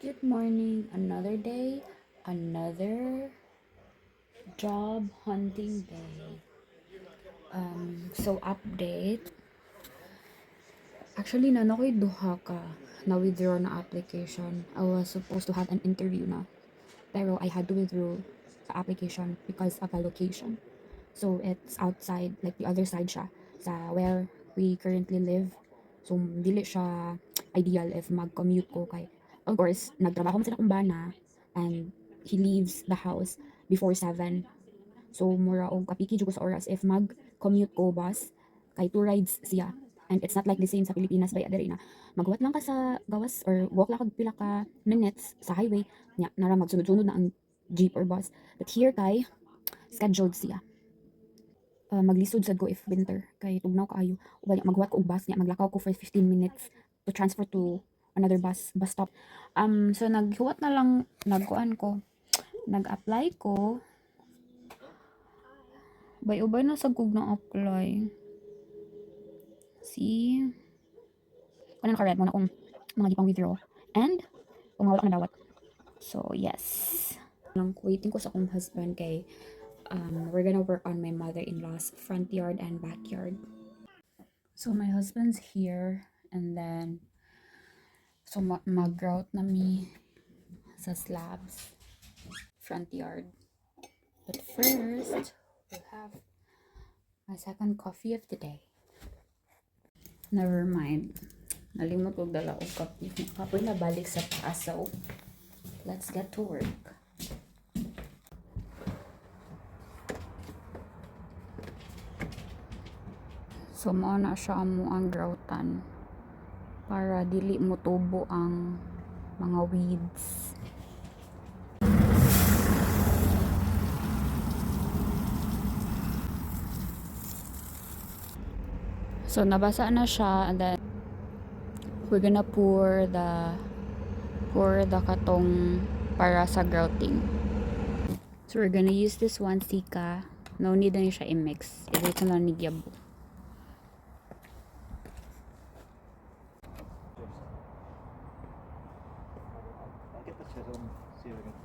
Good morning. Another day, another job hunting day. So update. Actually, naa na ko'y duha ka na withdraw na application. I was supposed to have an interview na. Pero I had to withdraw the application because of the location. So it's outside, like the other side siya, sa where we currently live. So dili siya ideal if mag-commute ko kay, of course, nagtrabaho man sa akong bana and he leaves the house before 7. So mura og kapiki jud ko sa oras if mag-commute ko bus kay two rides siya. And it's not like the same sa Pilipinas ba diri na maghuwat lang ka sa gawas or walk lang kag pila ka minutes sa highway nya nara magsunod-sunod na ang jeep or bus. But here kay scheduled siya. Maglisod sad ko if winter kay tugnaw kaayo. Uban maghuwat ko og bus nya maglakaw ko for 15 minutes to transfer to another bus stop. So naghuwat na lang, nagkuan ko. Nag-apply ko. Bay-ubay na sa kog na-apply. See? Kung ano naka-red mao na akong mga gipang withdraw. And kung wala ko nadawat. So, yes. Lang waiting ko sa akong husband kay we're gonna work on my mother-in-law's front yard and backyard. So, my husband's here and then so mag-grout na mi sa slabs front yard. But first, we'll have my second coffee of the day. Never mind. Nalimot kog dala og kape. Kapoy na balik sa taas. So, let's get to work. So, mao na siya amo ang groutan para dili mo tubo ang mga weeds. So, nabasa na siya and then we're gonna pour the katong para sa grouting. So, we're gonna use this one, Sika. No need na siya i-mix. Diretso na ni gyabo. I'll get the chisel and see if I can.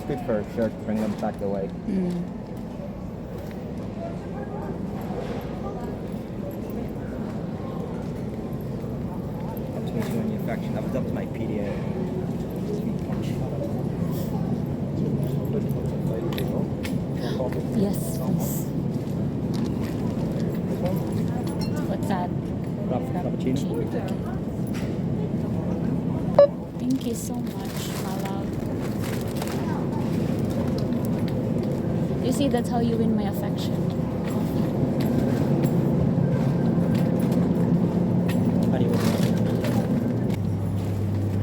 It's good for a shirt to bring them back the way. Helps me show the affection. That was my PDA. Sweet punch. Yes, please. This one? What's that? Frappuccino. Okay. Thank you so much, my love. You see, that's how you win my affection. Coffee. How do you want it?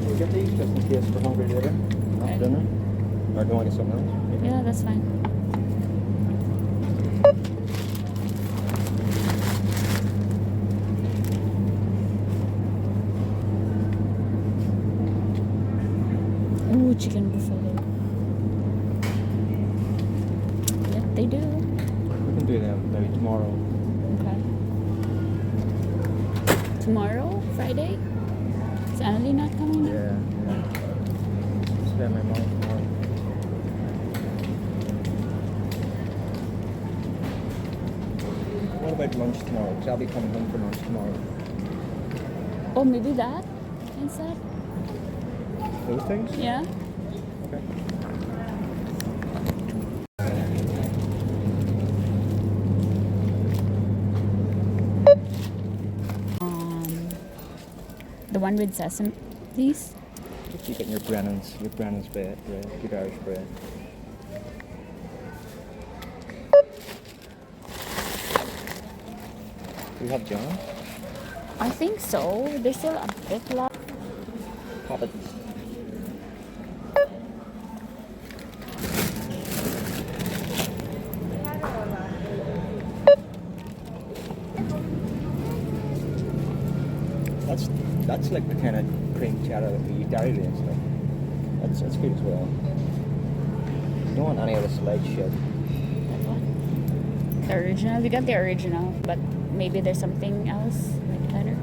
We'll get these just in case we're hungry later. Okay. After dinner. Or do you want to get something else? Maybe. Yeah, that's fine. Ooh, chicken buffalo. Yep, they do. We can do them maybe tomorrow. Okay. Tomorrow, Friday? Is Annalie not coming? Yeah. Spend my mom tomorrow. What about lunch tomorrow? 'Cause I'll be coming home for lunch tomorrow. Oh, maybe that instead? Those things? Yeah. Okay. The one with sesame, please. You keep getting your Brennan's bread, good Irish bread. Do we have jam? I think so. There's still a bit left. Pop it. That's like the kind of cream cheddar that we eat dairy and stuff. That's good as well. You don't want any of this light shit. That one. The original. We got the original, but maybe there's something else like better.